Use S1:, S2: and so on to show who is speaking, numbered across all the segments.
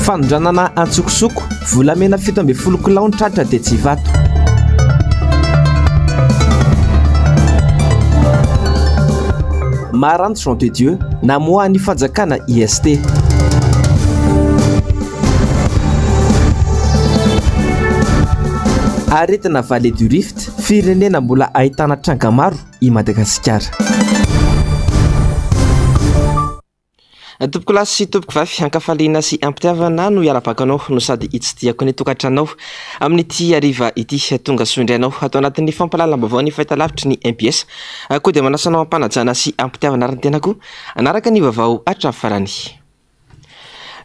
S1: Fanondranana antsokosoko, volamena 17 kilao ny tratra tetsy Ivato. Maharanty Jean de Dieu, namoahan'ny fanjakana IST. Aretina Vallée du Rift, firenena mbola ahitana tranga maro i Madagasikara.
S2: Tompokolahy sy tompokovavy, ankafaliana sy ampitiavana no iarabako anao no sady itsidihako ny tokantranao amin'ity hariva ity. Tonga soa indray anao ato anatin'ny fampahalalam-baovao ny fahitalavitry ny MPS. Koa dia manasa anao am-panajana sy am-pitiavana ary ny tenako hanaraka ny vaovao hatramin'ny farany.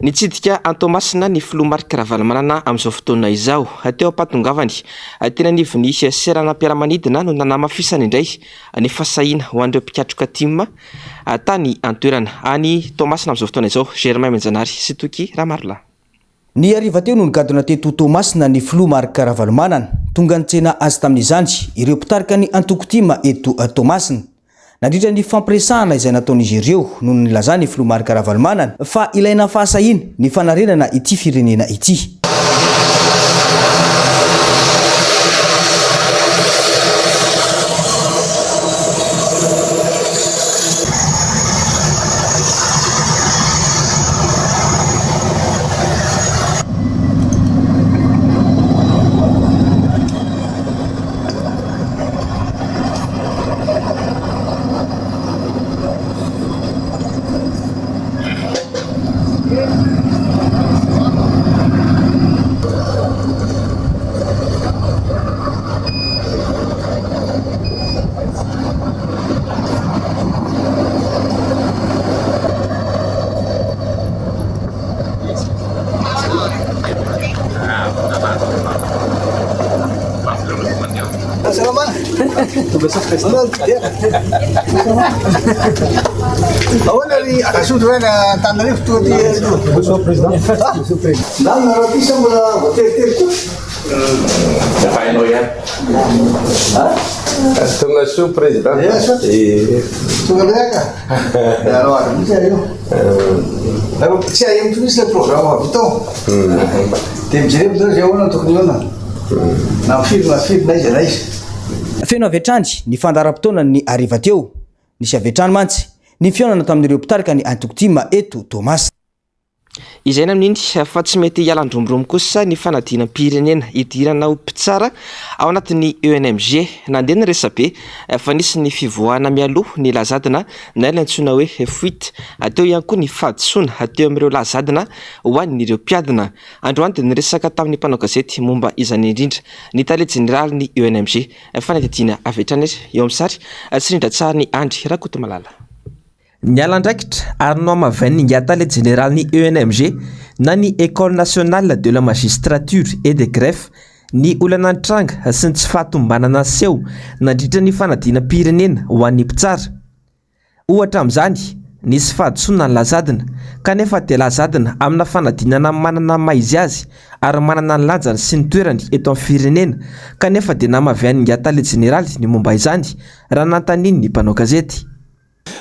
S2: Nitsidika an'i Toamasina ny filoha Marc Ravalomanana amin'izao fotoana izao. Teo am-pahatongavany teny anivon'ny seranam-piaramanidina no nanamafisany indray ny fahasahiana ho an'ireo mpikatroka tim tany an-toerana. Any Toamasina amin'izao fotoana izao, Germain Mianjanahary sy Toky Ramarolahy.
S3: Ny hariva teo no nigadona teto Toamasina ny filoha Marc Ravalomanana. Tonga nitsena azy tamin'izany ireo mpitarika ny antoko tim eto Toamasina. Nandritra ny fifampiresahana izay nataon'izy ireo no nilazan'ny filoha Marc Ravalomanana fa ilaina fahasahiana ny fanarenana ity firenena ity.
S4: Ahoana ry Asotry ve Antananarivo tonga aty aloha? Bonsoir président. Bonsoir président. Ndany nareo aty sa mbola voateritery koa?
S5: Efa hainao ihany. Tonga soa président.
S4: Tonga indray aka. Nareo avy mihitsy nareo. Nareo tsy ahemotra mihitsy ilay programme vita ao. Dia mijery amin'izao izay ahoana no tokony hihaonana. Na firy na firy na aiza na aiza.
S3: Feno avy hatrany ny fandaharam-potoana ny hariva teo. Nisy avy hatrany mantsy ny fihaonana tamin'ireo mpitarika ny antoko tim eto Toamasina.
S2: Izay amin'iny fa tsy mety hialan-dromboromo kosa ny fanadinam-pirenena hidirana ho mpitsara ao anatin'ny ENMG. Nandeha ny resabe fa nisy ny fivoahana mialoha ny lazadina na ilay antsoina hoe fuite. Teo ihany koa ny fahadisoana teo amin'ireo lazadina ho an'ireo mpiadina. Androany dia niresaka tamin'ny mpanao gazety momba izany indrindra ny tale jeneralin'ny ENMG. Fanadihadiana avy hatrany eo amin'ny sary sy rindran-tsarin'i Andry Rakotomalala. Niala andraikitra ary nohamavain'ingahy tale jeneralin'ny ENMG na ny Ecole Nationale de la Magistrature et des Greffes ny olana nitranga sy ny tsy fahatomombanana niseho nandritra ny fanadinam-pirenena ho an'ny mpitsara. Ohatra amin'izany, nisy fahadisoana ny lazadina, kanefa dia lazadina amina fanadinana manana ny maha izy azy ary manana ny lanjany sy ny toerany eto amin'ny firenena, kanefa dia namavian'ingahy tale jeneraly ny momba izany raha nanontanian'ny mpanao gazety.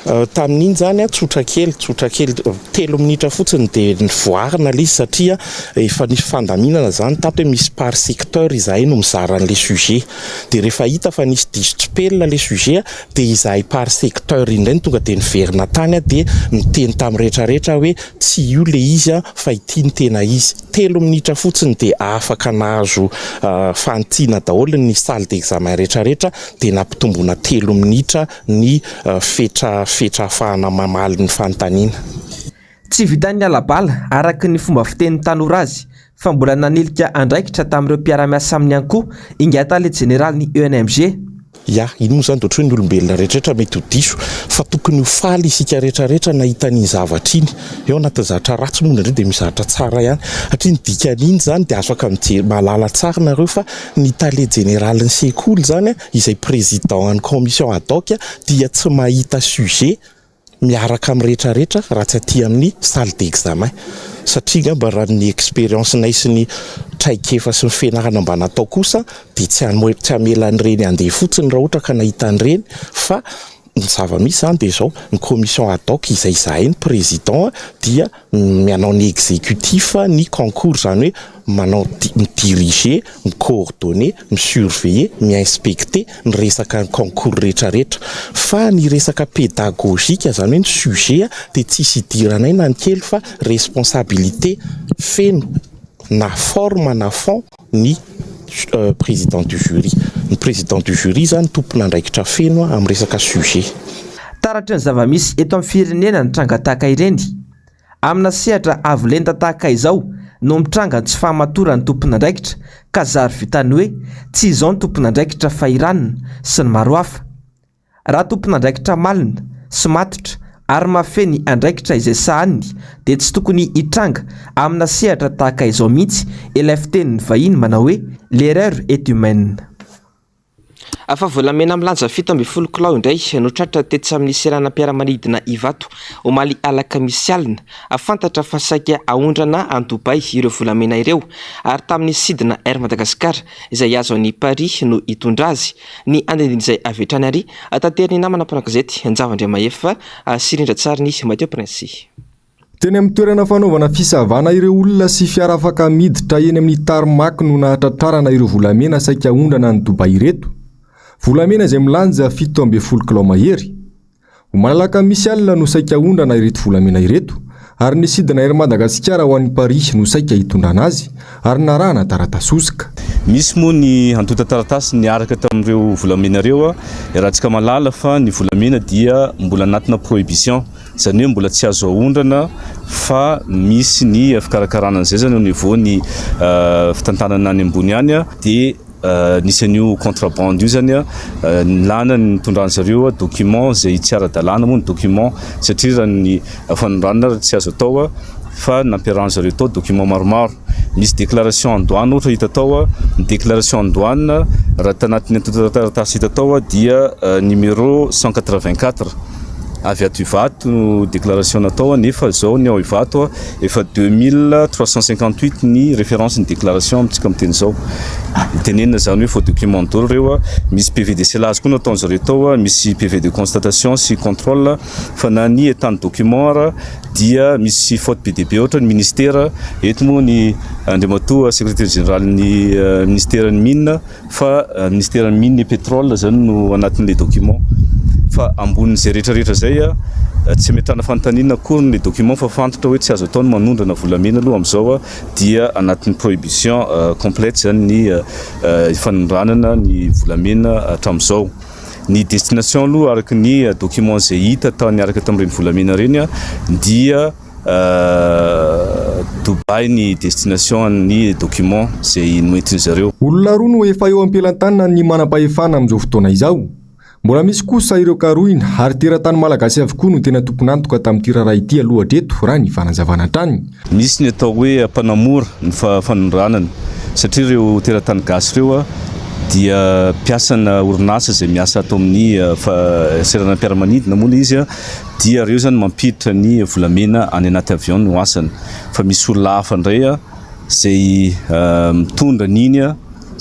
S6: Tamin'iny izany, tsotra kely, tsotra kely, telo minitra fotsiny dia nivoarina ilay izy satria efa nisy fandaminana izany tato hoe misy par secteur izahay no mizara an'ilay sujet. Dia rehefa hita fa nisy diso tsipelina ilay sujet dia izahay par secteur indray no tonga dia niverina tany dia niteny tamin'ny rehetra rehetra hoe tsy io ilay izy fa ity no tena izy. Telo minitra fotsiny dia afaka nahazo fanitsiana daholo ny salle d'examen rehetra rehetra dia nampitomboina telo minitra ny fetra fetra ahafahana mamaly ny fanontaniana.
S2: Tsy vitan'ny ala-bala, araka ny fomba fitenin'ny tanora azy, fa mbola nanilika andraikitra tamin'ireo mpiara-miasa aminy ihany koa Ingahy Tale Jeneralin'ny ENMG.
S6: Ya, iny moa izany dia ohatran'ny hoe ny olombelona rehetrarehetra mety ho diso, fa tokony ho faly isika rehetrarehetra nahita an'iny zavatra iny. Eo anatin'ny zavatra ratsy moa indraindray dia misy zavatra tsara ihany, satria ny dikan'iny izany dia afaka mijery, mahalala tsara nareo fa ny tale jeneralin'ny sekoly izany izay président an'ny commission ad hoc dia tsy mahita sujet miaraka amin'ny rehetra rehetra raha tsy aty amin'ny salle d'examen satria angamba raha ny expérience nay sy ny traikefa sy ny fianarana mba natao kosa dia tsy tsy hamela an'ireny handeha fotsiny raha ohatra ka nahita an'ireny fa. Ny zava-misy izany dia izao, ny commission ad hoc izay izahay ny président dia manao ny exécutif ny concours, izany hoe manao mi-diriger, mi-coordonner, mi-surveiller, mi-inspecter ny resaka concours rehetra rehetra. Fa ny resaka pédagogique, izany hoe ny sujet dia tsisy idiranay na ny kely fa responsabilité feno na forme na fond ny président du jury. Ny président du jury zany tompon'andraikitra feno amin'ny resaka sujet.
S1: Taratry ny zava-misy eto amin'ny firenena ny tranga tahaka ireny. Amina sehatra avo lenta tahaka izao no mitranga ny tsy fahamatoran'ny tompon'andraikitra ka zary vitany hoe tsy izao ny tompon'andraikitra fa iranona sy ny maro hafa. Raha tompon'andraikitra malina sy matotra ary mahafehy ny andraikitra izay sahaniny dia tsy tokony hitranga amina sehatra tahaka izao mihitsy ilay fitenin'ny vahiny manao hoe l'erreur est humaine.
S2: Fa volamena milanja 17 kilao indray no tratra tetsy amin'ny seranam-piaramanidina Ivato omaly alakamisy alina. Fantatra fa saika aondrana any Dubaï ireo volamena ireo ary tamin'ny sidina Air Madagascar izay hihazo an'i Paris no hitondra azy. Ny andinindin'izay avy hatrany ary taterin'ny namana mpanao gazety Njava Andriamahefa sy rindran-tsarin'i Mathieu Prince.
S7: Teny amin'ny toerana fanaovana fisavana ireo olona sy fiara afaka miditra eny amin'ny tarmac no nahatratrarana ireo volamena saika aondrana any Dubaï ireto. Volamena izay milanja 17 kilao mahery. Omaly alakamisy alina no saika aondrana ireto volamena ireto ary ny sidina Air Madagasikara ho any Paris no saika hitondrana azy ary narahana taratasy hosoka.
S8: Misy moa ny antontan-taratasy niaraka tamin'ireo volamena ireo, iarahantsika mahalala fa ny volamena dia mbola anatina prohibition, izany hoe mbola tsy azo aondrana fa misy ny fikarakarana an'izay izany au niveau ny fitantanana any ambony any dia Nisy an'io contrabande io zany nilana ny nitondran zareo document izay tsy ara-dalàna moa ny document satria raha ny fanondranana ary tsy azo atao fa nampiarahan zareo tao document maromaro. Misy déclaration en douane ohatra hita tao, ny déclaration en douane raha tanatin'ny antontan-taratasy hita tao dia numéro 184 avy ato Ivato no déclaration natao nefa izao ny ao Ivato Efa 2358 ny référence ny déclaration amintsika miteny izao. Tenenina izany hoe faux document daholo ireo. Misy PV de scellage koa nataon zareo tao, misy PV de constatation sy contrôle fa na ny état ny document ara dia misy faute be dia be ohatra ny ministera, eto moa ny Andriamatoa secrétaire général ny ministera ny mines fa ministeran'ny mines et pétrole zany no anatin'ilay document fa ambonin'izay rehetra rehetra izay tsy ametrahana fanontaniana akory ny document fa fantatra hoe tsy azo atao ny manondrana volamena aloha amin'izao dia anatin'ny prohibition complète zany ny fanondranana ny volamena hatramin'izao. Ny destination aloha araka ny document izay hita tao niaraka tamin'ireny volamena ireny dia Dubaï ny destination ny document izay noentin zareo.
S7: Olona roa no efa eo am-pelantanan'ny manam-pahefana amin'izao fotoana izao. Mbola misy kosa ireo karohina ary teratany malagasy avokoa no tena tompon'antoka tamin'ity raharaha ity aloha hatreto, raha ny fanazavana hatrany.
S8: Misy ny atao hoe mpanamora ny fanondranana satria ireo teratany gasy ireo dia mpiasana orinasa izay miasa ato amin'ny seranam-piaramanidina moa ilay izy dia reo zany mampiditra ny volamena any anaty avion no asany fa misy olona hafa indray zay mitondra an'iny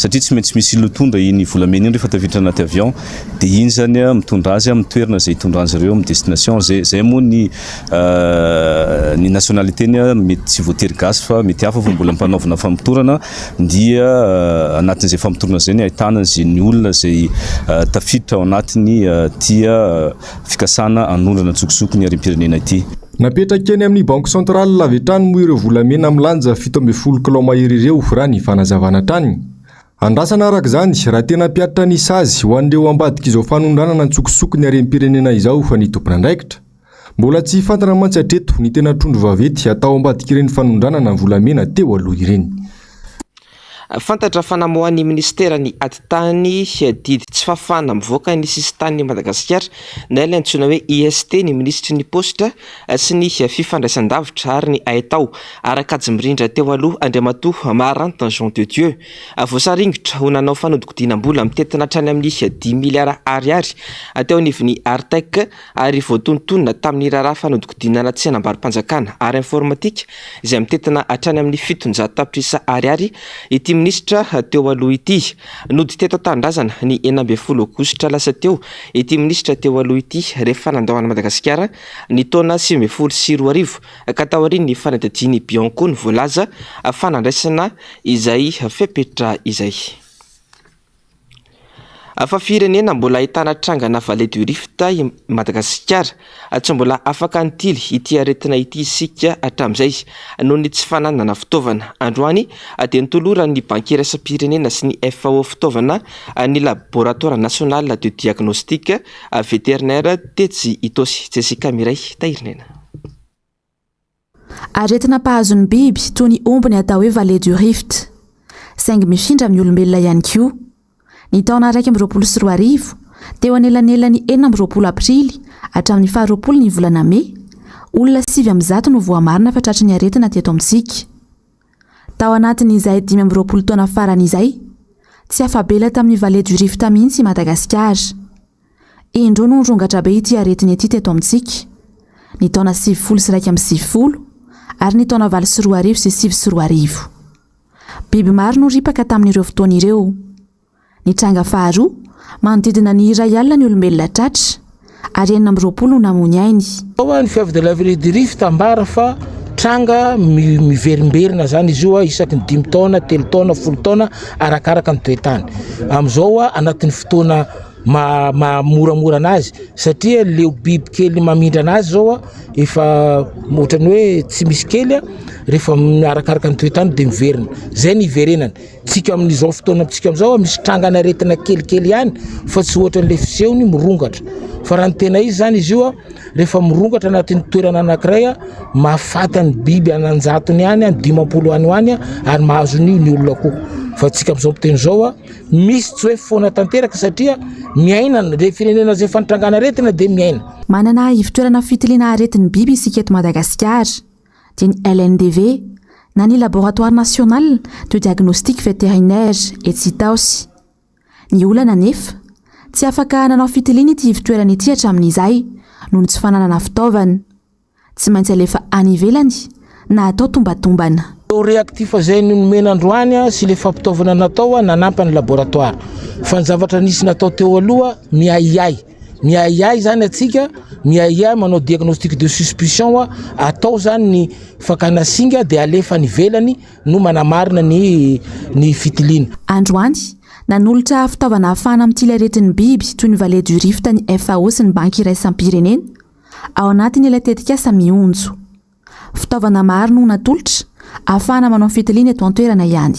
S8: satria tsy maintsy misy mitondra iny volamena iny rehefa tafiditra anaty avion dia iny zany mitondra azy amin'ny toerana zay hitondran'izy ireo amin'ny destination zay zay moa ny ny nationalité-ny mety tsy voatery gasy fa mety hafa fa mbola ampanaovina famotorana dia anatin'izay famotorana izay ny ahitana izay ny olona izay tafiditra ao anatiny tia Fikasana hanondrana an-tsokosoko ny harem-pirenena ity.
S7: Napetraka eny amin'ny Banque Centrale avy hatrany moa ireo volamena milanja 17 kilao mahery ireo, raha ny fanazavana hatrany. Andrasana araka izany raha tena hampiharitra ny sazy ho an'ireo ambadik'izao fanondranana an-tsokosoko ny harem-pirenena izao ny tompon'andraikitra. Mbola tsy fantatra mantsy hatreto ny tena trondro vaventy atao ambadik'ireny fanondranana volamena teo aloha ireny.
S2: Fantatra fa namoahan'ny minisiteran'ny Atitany didy tsy fahafahana mivoaka ny sisintanin'i Madagasikara na ilay antsoina hoe IST ny minisitry ny Paositra sy ny fifandraisandavitra ary ny haitao ara-kajy mirindra teo aloha Andriamatoa Maharante Jean de Dieu. Voasaringotra ho nanao fanodikodinam-bola mitentina hatrany amin'ny dimy miliara ariary teo anivon'ny Artec ary voatonontonona tamin'ny raharaha fanodikodinana tsenam-barom-panjakana ara-informatika izay mitentina hatrany amin'ny 700 tapitrisa ariary ity. minisitra teo aloha ity. Nody teto an-tanindrazana ny 16 aogositra lasa teo ity minisitra teo aloha ity rehefa nandao an'i Madagasikara ny taona 2019 ka taorian'ny fanadihadian'ny Bianco no voalaza fa nandraisana izay fepetra izay. Fa firenena mbola ahitana trangana vallée du Rift i Madagasikara. Tsy mbola afaka nitily ity aretina ity isika hatramin'izay noho ny tsy fananana fitaovana. Androany dia notoloran'ny Banky iraisam-pirenena sy ny FAO fitaovana ny Laboratoire national de diagnostic vétérinaire tetsy Itaosy. Jessica Mireille Tahirinaina.
S9: Aretina mpahazo ny biby toy ny omby ny atao hoe vallée du Rift. Saingy mifindra amin'ny olombelona ihany koa. Ny taona 2021, teo anelanelan'ny 26 aprily hatramin'ny faharoapolo ny volana mey, olona 109 no voamarina fa tratry ny aretina teto amintsika. Tao anatin'izay 25 taona farany izay, tsy afa-bela tamin'ny vallée du Rift mihitsy i Madagasikara. Indroa no nirongatra be ity aretina ity teto amintsika, ny taona 2090 ary ny taona 2008 sy 2009. Biby maro no ripaka tamin'ireo fotoana ireo. Ny tranga faharoa, manodidina ny 1000 ny olombelona tratra ary 26 no namoy ny ainy.
S10: Ao ny fièvre de la vallée du Rift ambara fa tranga miverimberina zany izy io isaky ny dimy taona, telo taona, folo taona arakaraka ny toetany. Amin'izao anatin'ny fotoana maha maha moramora anazy satria leo biby kely mamindra anazy zao a efa ohatran'ny hoe tsy misy kely a rehefa arakaraka ny toetany de miverina zay ny iverenany tsika amin'izao fotoana tsika amin'izao misy trangana aretina kelikely ihany fa tsy ohatran'le fisehony mirongatra fa raha ny tena izy zany izy io a rehefa mirongatra anatin'ny toerana anankiray a mahafaty ny biby an'anjatony any a 50 any ho any a ary mahazo an'io ny olona koa fa tsika amin'izao mpiteny zao a Misy tsy hoe foana tanteraka satria miaina le firenena izay efa nitrangana aretina dia miaina.
S9: Manana ivontoerana fitiliana aretin'ny biby isika eto Madagasikara, dia ny LNDV, na ny Laboratoire National de Diagnostic Vétérinaire etsy Itaosy. Ny olana anefa, tsy afaka nanao fitiliana ity ivontoerana ity hatramin'izay noho ny tsy fananana fitaovana. Tsy maintsy alefa any ivelany na atao tombatombana.
S10: Ireo réactif izay nomena androany sy ilay fampitaovana natao nanampy ny laboratoire. Fa ny zavatra nisy natao teo aloha miahiahy. Miahiahy izany antsika, miahiahy manao diagnostic de suspicion, atao izany ny fakana singa dia alefa any ivelany no manamarina ny ny fitiliana.
S9: Androany, nanolotra fitaovana ahafahana mitily aretin'ny biby toy ny vallée du Rift ny FAO sy ny Banky iraisam-pirenena. Ao anatin'ilay tetikasa Mionjo. Fitaovana maro no natolotra, ahafahana manao fitiliana eto an-toerana ihany.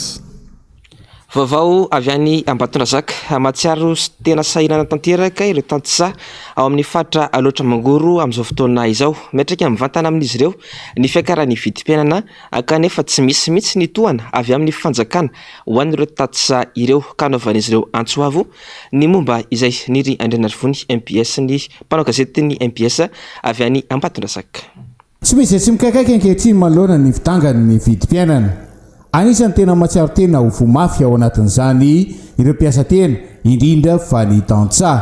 S2: Vaovao avy any Ambatondrazaka, mahatsiaro tena sahirana tanteraka ireo tantsaha ao amin'ny faritra Alaotra Mangoro amin'izao fotoana izao. Miantraika mivantana amin'izy ireo ny fiakaran'ny vidim-piainana kanefa tsy misy mihitsy ny tohana avy amin'ny fanjakana ho an'ireo tantsaha ireo ka anaovan'izy ireo antso avo ny momba izay. Niry Andrianarivony, MPS, ny Mpanao gazetin'ny mbs avy any Ambatondrazaka.
S11: Tsy misy izay tsy mikaikaika ankehitriny manoloana ny fidangan'ny vidim-piainana. Anisan'ny tena mahatsiaro tena ho voa mafy ao anatin'izany ireo mpiasa tena, indrindra fa ny tantsaha.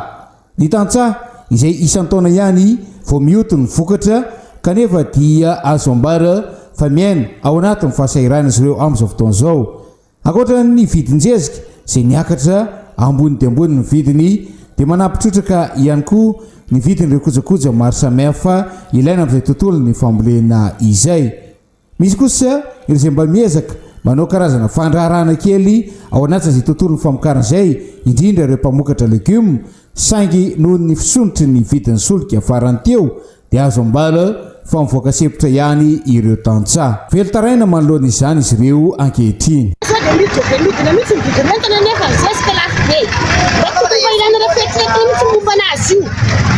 S11: Ny tantsaha izay isan-taona ihany vao mioty ny vokatra kanefa dia azo ambara fa miaina ao anatin'ny fahasahiranana izy ireo amin'izao fotoana izao. Ankoatra ny vidin-jezika izay niakatra ambony dia ambony ny vidiny dia manampy trotraka ihany koa ny vidin'ireo kojakoja maro samihafa ilaina amin'izay tontolon'ny fambolena izay. Misy kosa ireo izay mba miezaka manao karazana fandraharahana kely ao anatin'izay tontolon'ny famokarana izay, indrindra ireo mpamokatra legioma, saingy noho ny fisondrotry ny vidin'ny solika farany teo dia azo ambara fa mivoaka sempotra ihany ireo tantsaha. Velon-taraina manoloana izany izy ireo ankehitriny.
S12: Sao dia midina dia midina mihitsy ny vidin'entana nefa ny zezika lafo be. Mba tokony mba ilaina refetirety mihitsy ny momba anazy io.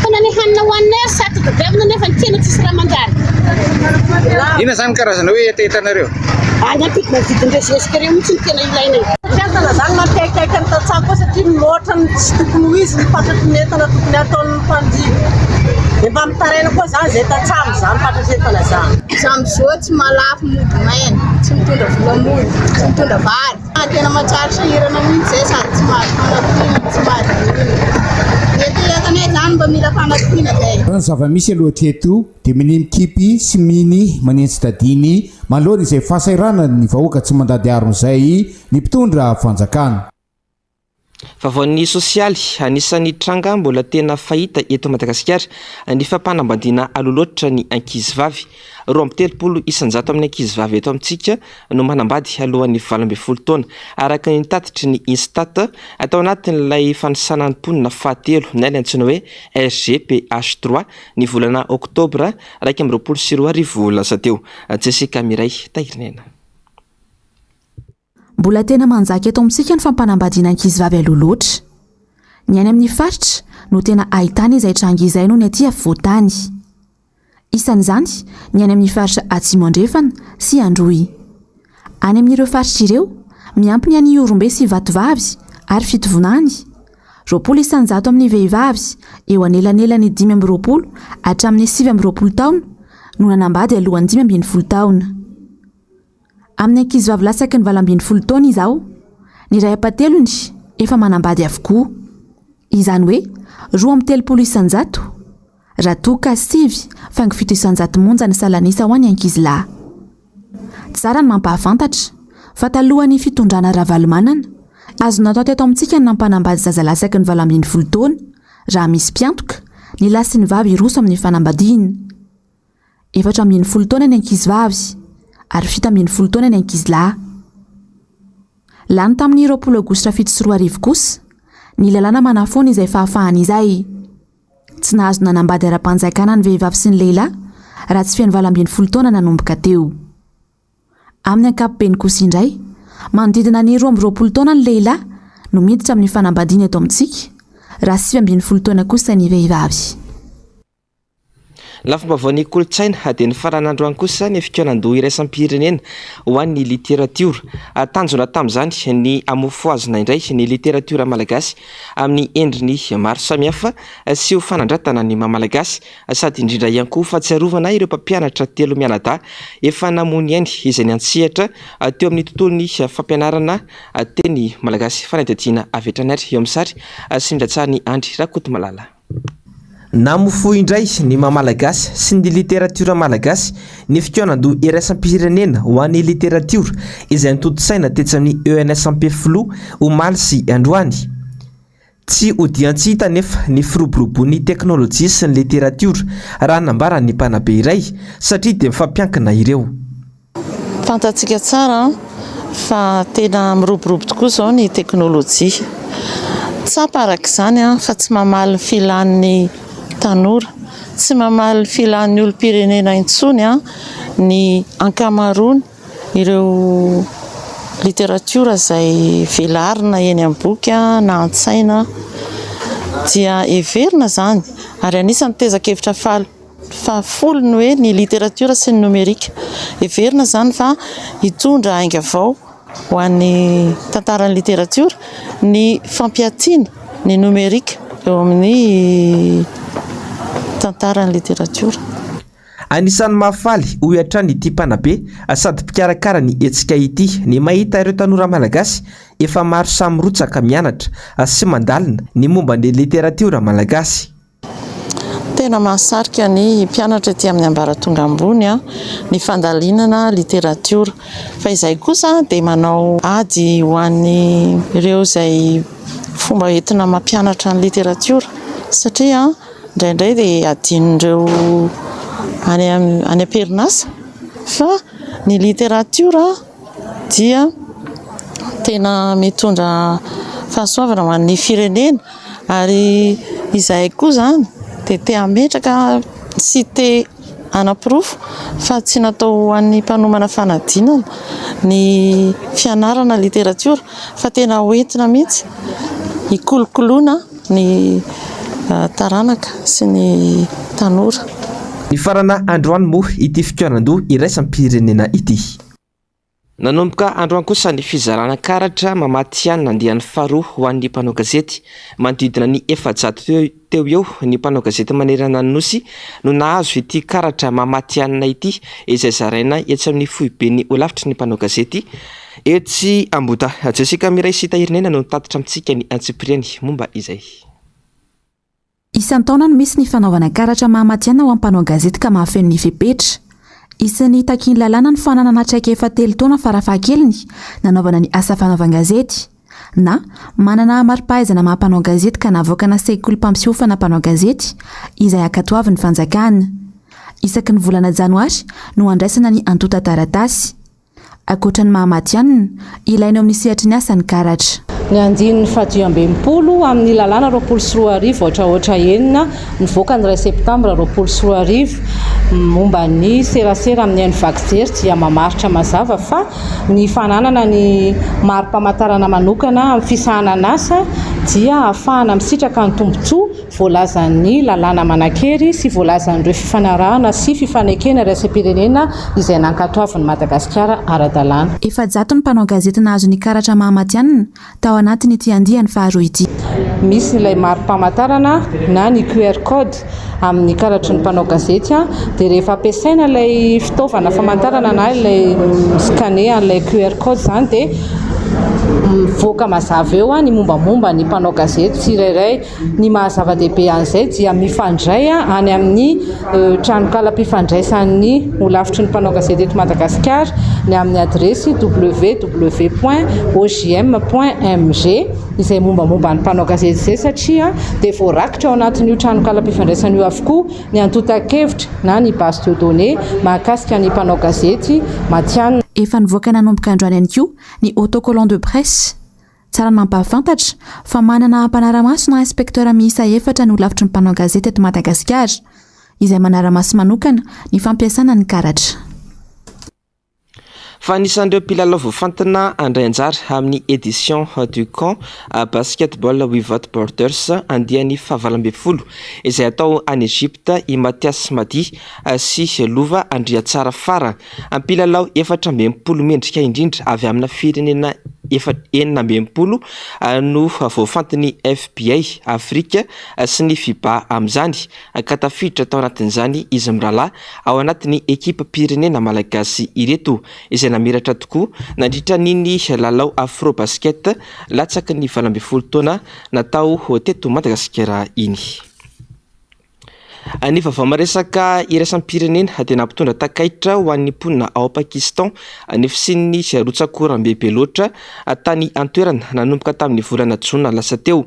S12: Fa na ny hanina hohaninay ary sarotra tadiavina nefa ny tsena tsisy raha manjary.
S4: Inona izany karazana hoe hetahetanareo?
S12: Any ampidina ny vidin'ireo zezika ireo mihitsy no tena ilainay.
S13: Satria entana izany mampiaikaika ny tantsaha koa satria mihoatra ny tsy tokony ho izy ny fatratry ny entana tokony hataon'ny mpanjifa. Dia mba mitaraina koa izany izay tantsaha amin'izany fatratry entana izany.
S14: Izaho amin'izao tsy mahalafo mody maina, tsy mitondra vola mody, tsy mitondra vary. Tena mahatsiaro sahirana mihitsy izay sady tsy mahazo fanampiana, tsy mahazo inona. Ny ety entanay izany. Zany mba mila fanampiana zay.
S11: Raha ny zava-misy aloha hatreto dia minia mikipy sy miny manentsi-tadiny manoloana izay fahasahiranan'ny vahoaka tsy mandady harona izay ny mpitondra fanjakana.
S2: Vaovaon'ny sosialy, anisan'ny tranga mbola tena fahita eto Madagasikara ny fampanambadiana aloha loatra ny ankizivavy. 32 isan-jato amin'ny ankizivavy eto amintsika no manambady alohan'ny 18 taona, araka ny tatitry ny Instat tao anatin'ilay fanisana ny mponina fahatelo na ilay antsoina hoe RGPH trois ny volana oktobra 2021 lasa teo. Jessica Miray Tahirinaina.
S9: Mbola tena manjaka eto amintsika ny fampanambadiana ankizivavy aloha loatra. Ny any amin'ny faritra no tena ahitana izay tranga izay noho ny aty afovoan-tany. Isan'izany ny any amin'ny faritra Atsimo Andrefana sy Androy. Any amin'ireo faritra ireo, miampy ny any Ihorombe sy Vatovavy ary Fitovinany, 20 isan-jato amin'ny vehivavy eo anelanelan'ny 25 hatramin'ny 29 taona no nanambady alohan'ny 15 taona. Amin'ny ankizivavy latsaky ny 18 taona izao, ny iray ampahatelony efa manambady avokoa. Izany hoe 32 isan-jato, raha toa ka sivy faingo fito isan-jato monja ny salanisa ho an'ny ankizilahy. Tsara ny mampahafantatra fa talohan'ny fitondrana Ravalomanana, azo natao teto amintsika ny nampanambady zaza latsaky ny 18 taona, raha misy mpiantoka, ny lahy sy ny vavy hiroso amin'ny fanambadiana. 14 taona ny ankizivavy ary 17 taona ny ankizilahy. Lany tamin'ny 20 aogositra 2007 kosa ny lalàna manafoana izay fahafahana izay. Tsy nahazo nanambady ara-panjakana ny vehivavy sy ny lehilahy raha tsy feno 18 taona nanomboka teo. Amin'ny ankapobeny kosa indray, manodidina ny 22 taona ny lehilahy no miditra amin'ny fanambadiana eto amintsika raha 19 taona kosa ny vehivavy.
S2: Lafim-baovaon'ny kolontsaina dia nifarana androany kosa ny fikaonandoha iraisam-pirenena ho an'ny literatiora. Tanjona tamin'izany ny hamofohazina indray ny literatiora malagasy amin'ny endriny maro samihafa sy ho fanandratana ny maha malagasy sady indrindra ihany koa fahatsiarovana ireo mpampianatra telo mianadahy efa namoy ny ainy izay niantsehatra teo amin'ny tontolon'ny fampianarana teny malagasy. Fanadihadiana avy hatrany ary eo amin'ny sary sy ny ratsahan'i Andry Rakotomalala.
S1: Namofoha indray ny maha malagasy sy ny literatiora malagasy ny fikaonandoha iraisam-pirenena ho an'ny literatiora izay notontosaina tetsy amin'ny ENS Ampefiloha omaly sy androany. Tsy odian-tsy hita anefa ny firoborobon'ny teknolojia sy ny literatiora raha nambaran'ny mpanabe iray satria dia mifampiankina ireo.
S15: Fantatsika tsara fa tena miroborobo tokoa izao ny teknolojia. Tsapa araka izany fa tsy mamaly ny filan'ny tanora, tsy mamaly ny filan'ny olom-pirenena intsony ny ankamaroany ireo literatiora izay velarina eny amin'ny boky na an-tsaina dia heverina izany ary anisan'ny tezan-kevitra faly Fahafolo ny hoe ny literatiora sy ny nomerika. Heverina izany fa hitondra ainga vao ho an'ny tantaran'ny literatiora ny fampiatiana ny nomerika eo amin'ny tantaran'ny literatiora.
S1: Anisan'ny mahafaly, hoy hatrany ity mpanabe sady mpikarakara ny hetsika ity, ny mahita ireo tanora malagasy efa maro samy mirotsaka mianatra sy mandalina ny momba ny literatiora malagasy.
S15: Tena mahasarika ny mpianatra ety amin'ny ambaratonga ambony ny fandalinana literatiora. Fa izahay kosa dia manao ady ho an'ireo izay fomba entina mampianatra ny literatiora satria indraindray dia adinon'ireo any any am-perinasa fa ny literatiora dia tena mitondra fahasoavana ho an'ny firenena ary izahay koa izany dia te hametraka sy te hanaporofo fa tsy natao ho an'ny mpanomana fanadinana ny fianarana literatiora fa tena hoentina mihitsy hikolokoloana ny taranaka sy ny tanora.
S1: Nifarana androany moa ity fikaonandoha iraisam-pirenena ity.
S2: Nanomboka androany kosa ny fizarana karatra mamatihanina andiany faharoa ho an'ny mpanao gazety. Manodidina ny 400 teo teo eo ny mpanao gazety manerana ny Nosy no nahazo ity karatra mamatihanina ity izay zaraina etsy amin'ny foiben'ny holafitry ny mpanao gazety etsy Ambohidahy. Jessica Miray sy Tahirinena no nitatitra amintsika ny antsipiriany momba izay.
S9: Isan-taona no misy ny fanaovana karatra maha matihanina ho an'ny mpanao gazety ka mahafeno ny fepetra. Isan'ny takian'ny lalàna ny fananana traikefa telo taona farafahakeliny nanaovana ny asa fanaovan-gazety. Na, manana mari-pahaizana maha mpanao gazety ka navoakana sekoly mpampiofana mpanao gazety izay ankatoavin'ny fanjakana. Isaky ny volana janoary no andraisana ny antontan-taratasy. Ankoatra ny maha matihanina, ilaina eo amin'ny sehatry ny asa ny karatra.
S16: Ny andininy faha-65 amin'ny lalàna 2020 aotra aotra enina nivoaka ny iray septambra 2020 momba ny serasera amin'ny haino vaky jery dia mamaritra mazava fa ny fananana ny mari-pamantarana manokana amin'ny fisahanan'asa dia ahafahana misitraka ny tombontsoa voalazan'ny lalàna manan-kery sy voalazan'ireo fifanarahana sy fifanekena iraisam-pirenena izay nankatoavin'i Madagasikara ara-dalàna.
S9: 400 ny mpanao gazety nahazo ny karatra maha matihanina tao anatin'ity andiany faharoa ity.
S16: Misy ilay mari-pamantarana na ny QR code amin'ny karatry ny mpanao gazety dia rehefa ampiasaina ilay fitaovana famantarana na ilay mi-scanner an'ilay QR code izany dia mivoaka mazava eo ny mombamomba ny mpanao gazety tsirairay. Ny maha zava-dehibe an'izay dia mifandray any amin'ny tranokalam-pifandraisan'ny holafitry ny mpanao gazety eto Madagasikara ny amin'ny adiresy www point ojm point mg izay mombamomba ny mpanao gazety izay satria dia voarakitra ao anatin'io tranokalam-pifandraisana io avokoa ny antontan-kevitra na ny base de données mahakasika ny mpanao gazety matihanina.
S9: Efa nivoaka nanomboka androany ihany koa ny autocollant de presse. Tsara ny mampahafantatra fa manana mpanara-maso na inspecteur miisa efatra ny holafitry ny mpanao gazety eto Madagasikara, izay manara-maso manokana ny fampiasana ny karatra.
S2: Fa anisan'ireo mpilalao voafantina handray anjara amin'ny Edition du Camp Basketball Without Borders andiany fahavalo ambin'ny folo izay atao any Egypte i Mathias Madi sy Lova Andriatsara Fara. Mpilalao 64 mendrika indrindra avy amina firenena efa 66 no voafantin'ny FBI Afrika sy ny FIBA amin'izany ka tafiditra tao anatin'izany izy mirahalahy ao anatin'ny ekipam-pirenena malagasy ireto izay namiratra tokoa nandritra an'iny lalao Afro Basket latsaky ny 18 taona natao teto Madagasikara iny. Ny vaovao maresaka iraisam-pirenena dia nampitondra takaitra ho an'ny mponina ao Pakistan ny fisian'ny rotsak'oram-be be loatra tany an-toerana nanomboka tamin'ny volana jona lasa teo.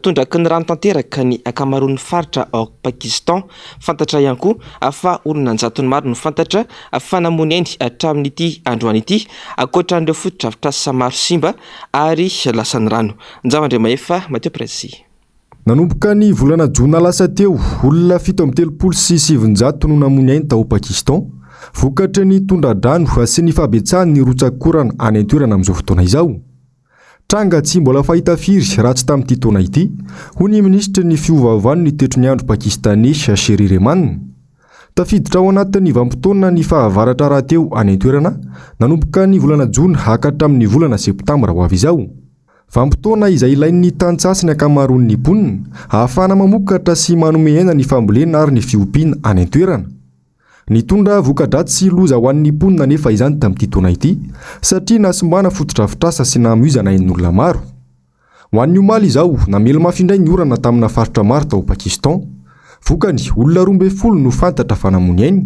S2: Tondraky ny rano tanteraka ny ankamaroan'ny faritra ao Pakistan. Fantatra ihany koa fa olona an-jatony maro no fantatra fa namoy ny ainy hatramin'ity androany ity, ankoatra an'ireo fotodrafitrasa maro simba ary lasan'ny rano. Njava Andriamahefa, Mathieu Pressy.
S7: Nanomboka ny volana jona lasa teo, olona 937 no namoy ny ainy tao Pakistan, vokatry ny tondra-drano sy ny fahabetsahan'ny rotsak'orana any an-toerana amin'izao fotoana izao. Tranga tsy mbola fahita firy raha tsy tamin'ity taona ity, hoy ny minisitry ny fiovaovan'ny toetry ny andro Pakistaney Sherry Rehman. Tafiditra ao anatin'ny vanim-potoana ny fahavaratra rahateo any an-toerana, nanomboka ny volana jona ka hatramin'ny volana septambra ho avy izao. Vanim-potoana izay ilain'ny tantsaha sy ny ankamaroan'ny mponina, ahafahana mamokatra sy manome aina ny fambolena ary ny fiompiana any an-toerana. Nitondra voka-dratsy sy loza ho an'ny mponina anefa izany tamin'ity taona ity, satria nahasimbana fotodrafitrasa sy namoizana ain'olona maro. Ho an'ny omaly izao, namely mafy indray ny orana tamina faritra maro tao Pakistan. Vokany, olona 12 no fantatra fa namoy ny ainy,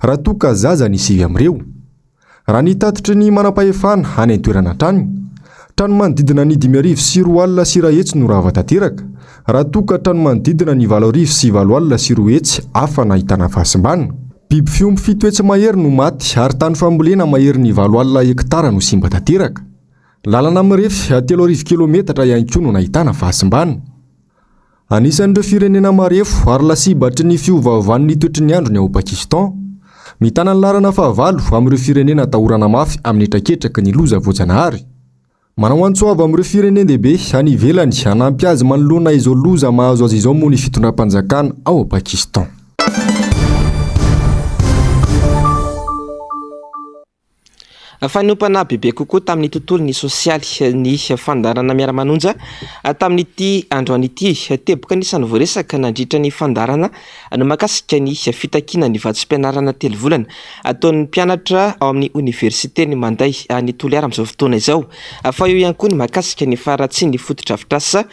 S7: raha toa ka zaza ny sivy amin'ireo. Raha ny tatitry ny manampahefana any an-toerana hatrany, trano manodidina ny 105 200 no rava tanteraka, raha toa ka trano manodidina ny 208 800 hafa nahitana fahasimbana. Biby fiompy 700 mahery no maty ary tany fambolena maherin'ny 80 hektara no simba tanteraka. Lalana mirefy 3000 kilometatra ihany koa no nahitana fahasimbana. Anisan'ireo firenena marefo ary lasibatry ny fiovaovan'ny toetry ny andro ny ao Pakistan. Mitana ny laharana fahavalo amin'ireo firenena atahorana mafy amin'ny hetraketraky ny loza voajanahary. Manao antso avo amin'ireo firenen-dehibe any ivelany hanampy azy manoloana izao loza mahazo azy izao moa ny fitondram-panjakana ao Pakistan.
S2: Fa niompana bebe kokoa tamin'ny tontolon'ny sosialy ny fandaharana Miara-manonja tamin'ity androany ity. Teboka anisan'ny voaresaka nandritra ny fandaharana ny mahakasika ny fitakiana ny vatsim-pianarana telo volana ataon'ny mpianatra ao amin'ny oniversiten'i Manday any Toliara amin'izao fotoana izao. Fa eo ihany koa ny mahakasika ny faharatsian'ny fotodrafitrasa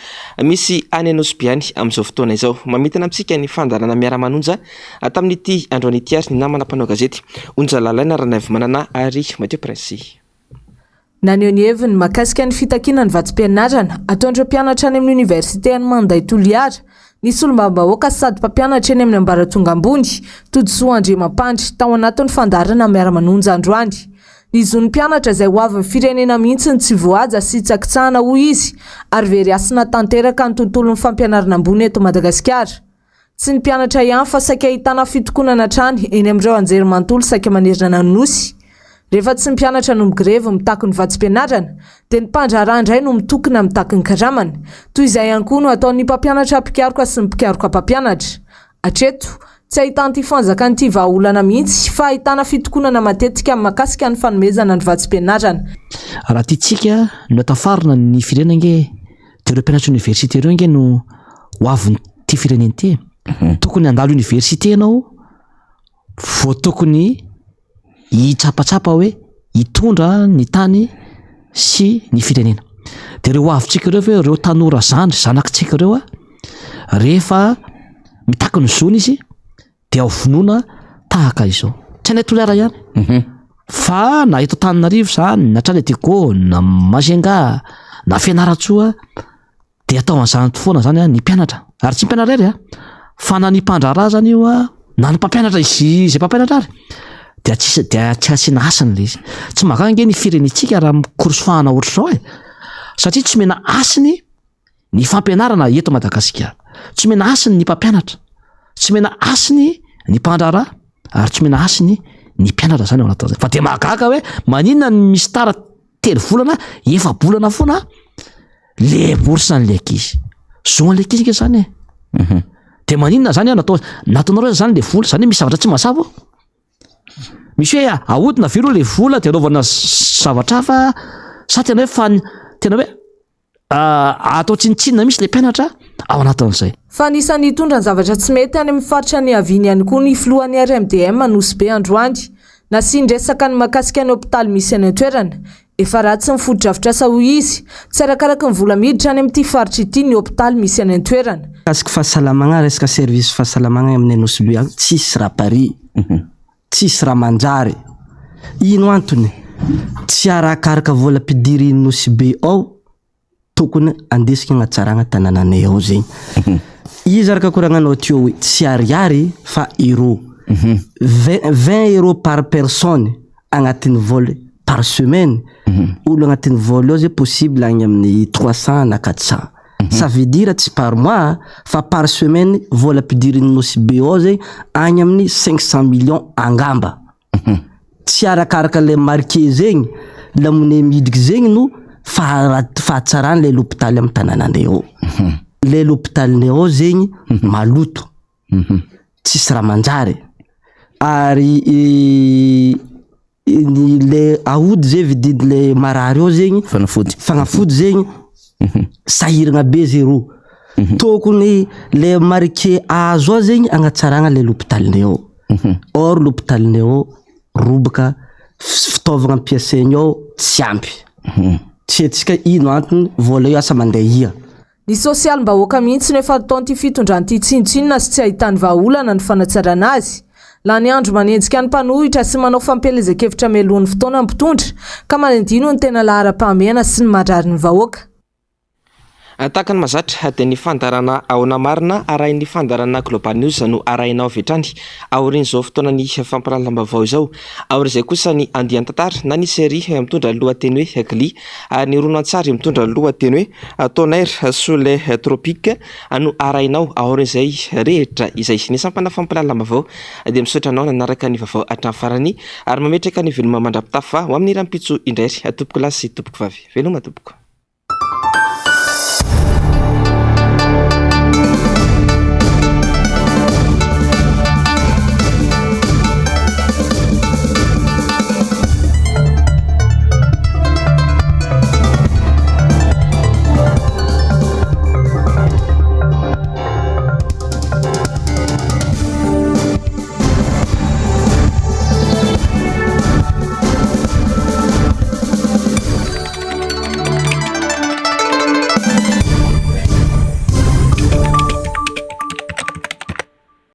S2: misy any Anosibe any amin'izao fotoana izao. Mamintina amintsika ny fandaharana Miara-manonja tamin'ity androany ity ary ny namana mpanao gazety Onja Lalaina Ranaivomanana ary Mathieu Prince.
S17: Naneho ny heviny mahakasika ny fitakiana ny vatsim-pianarana ataon'ireo mpianatra any amin'ny oniversite any Manday Toliara ny solombavambahoaka sady mpampianatra eny amin'ny ambaratonga ambony, Todisoa Andriamampandry, tao anatin'ny fandaharana Miara-manonja androany. Ny zon'ny mpianatra izay ho avin'ny firenena mihitsy no tsy voahaja sy hitsakitsahana hoy izy ary very hasina tanteraka ny tontolon'ny fampianarana ambony eto Madagasikara. Tsy ny mpianatra ihany fa saika ahitana fitokonana hatrany eny amin'ireo anjerimanontolo saika manerana ny Nosy. Rehefa tsy ny mpianatra no migrevy mitaky ny vatsim-pianarana dia ny mpandraharaha indray no mitokona mitaky ny karamany. Toy izay ihany koa no ataon'ny mpampianatra mpikaroka sy ny mpikaroka mpampianatra. Hatreto, tsy ahitan'ity fanjakana ity vahaolana mihitsy fa ahitana fitokonana matetika mahakasika ny fanomezana ny vatsim-pianarana.
S18: Raha tiantsika ny ho tafarina ny firenena ange dia ireo mpianatra université ireo ange no ho avin'ity firenena ity e. Tokony handalo université ianao vao tokony hitsapatsapa hoe hitondra ny tany sy ny firenena. Dia ireo ho avintsika ireo ve, ireo tanora zandry zanakitsika ireo a, rehefa mitaky ny zony izy dia ho vonoina tahaka izao. Tsy any Toliara ihany mhm. fa na eto Antananarivo izany, na hatrany Diego, na Majunga, na Fianarantsoa dia atao an'izany foana izany ny mpianatra. Ary tsy mpianatra irery a, fa na ny mpandraharaha zany io a, na ny mpampianatra izy izay mpampianatra ary dia tsy dia tsy asiana hasiny ilay izy. Tsy mahagaga ange ny firenentsika raha mikorosofahana ohatr'izao e. Satria tsy omena hasiny Ny fampianarana eto Madagasikara. Tsy omena hasiny ny mpampianatra, tsy omena hasiny ny mpandraharaha ary tsy omena hasiny ny mpianatra zany ao anatin'izay. Fa dia mahagaga hoe maninona ny misy tara telo volana, efa-bolana foana le bourse an'le ankizy. Zo an'le ankizy nge zany e. Mhm. Dia maninona zany natao nataonareo zany le vola, zany hoe misy zavatra tsy mazava ao. Misy hoe ahodina ve aloha le vola dia anaovana zavatra hafa sa tena hoe fa tena hoe Atao tsinontsinona mihitsy ilay mpianatra ao anatin'izay.
S17: Fa anisan'ny nitondra ny zavatra tsy mety any amin'ny faritra niaviany ihany koa ny filohan'ny RMDM Nosy Be androany. Nasian-dresaka ny mahakasika ny hopitaly misy any an-toerana. Efa ratsy ny fotodrafitrasa hoy izy. Tsy arakaraky ny vola miditra any amin'ity faritra ity ny hopitaly misy any an-toerana.
S19: Mikasika fahasalamagna, resaka service fahasalamagna aminay Nosy Be agny, tsisy raha pari. Tsisy raha manjary. Ino antony? Tsy arakaraka vola ampidirin'i Nosy Be ao tokony andesika agnatsaragna tanananay ao zegny. Izy araka koragnanao teo hoe tsy ariary fa euro. 20 20 euros par personne agnatin'ny vol par semaine. Olo agnatin'ny vol ao zay possible agny amin'ny 300 na 400. Ça veut dire tsy par mois fa par semaine vola ampidirin'ny Nosy Be ao zegny agny amin'ny 500 millions angamba. Tsy arakaraka le marqué zegny, lamoney midriky zegny no fahara- fahatsaran'ilay lopitaly amin'ny tanànanay ao. Ilay lopitalinay ao zegny maloto, tsisy raha manjary ary Ny le aody zay vididy le marary ao zegny.
S1: Fanafody.
S19: Fanafody zegny. Sahiragna be zero. Tokony le marike azo ao zegny agnatsaragna le lopitalinay ao. Or lopitalinay ao robaka, fitaovagna ampiasaigny ao tsy ampy. Tsy haintsika ino antony, vôla io asa mandeha ia.
S17: Ny sosialim-bahoaka mihitsy no efa ataon'ity fitondrana ity tsinontsinona sy tsy ahitany vahaolana ny fanatsarana azy. Lany andro manenjika ny mpanohitra sy manao fampielezan-kevitra mialoha ny fotoana ny mpitondra ka manadino ny tena laharam-pahamehana sy ny maharary ny vahoaka.
S2: Tahaka ny mahazatra dia ny fandaharana Ahoana Marina arahin'ny fandaharana Global News no arahinao avy hatrany aorian'izao fotoanan'ny fampahalalam-baovao izao. Aorian'izay kosa ny andian-tantara na ny série mitondra ny lohateny hoe Glee ary ny horonantsary mitondra ny lohateny hoe Tonnerre sous les tropiques no arahinao aorian'izay rehetra izay. Ny sampana fampahalalam-baovao dia misaotra anao nanaraka ny vaovao hatramin'ny farany ary mametraka ny veloma mandra-pitafa ho amin'ny rahampitso indray ry tompokolahy sy tompokovavy. Veloma tompoko.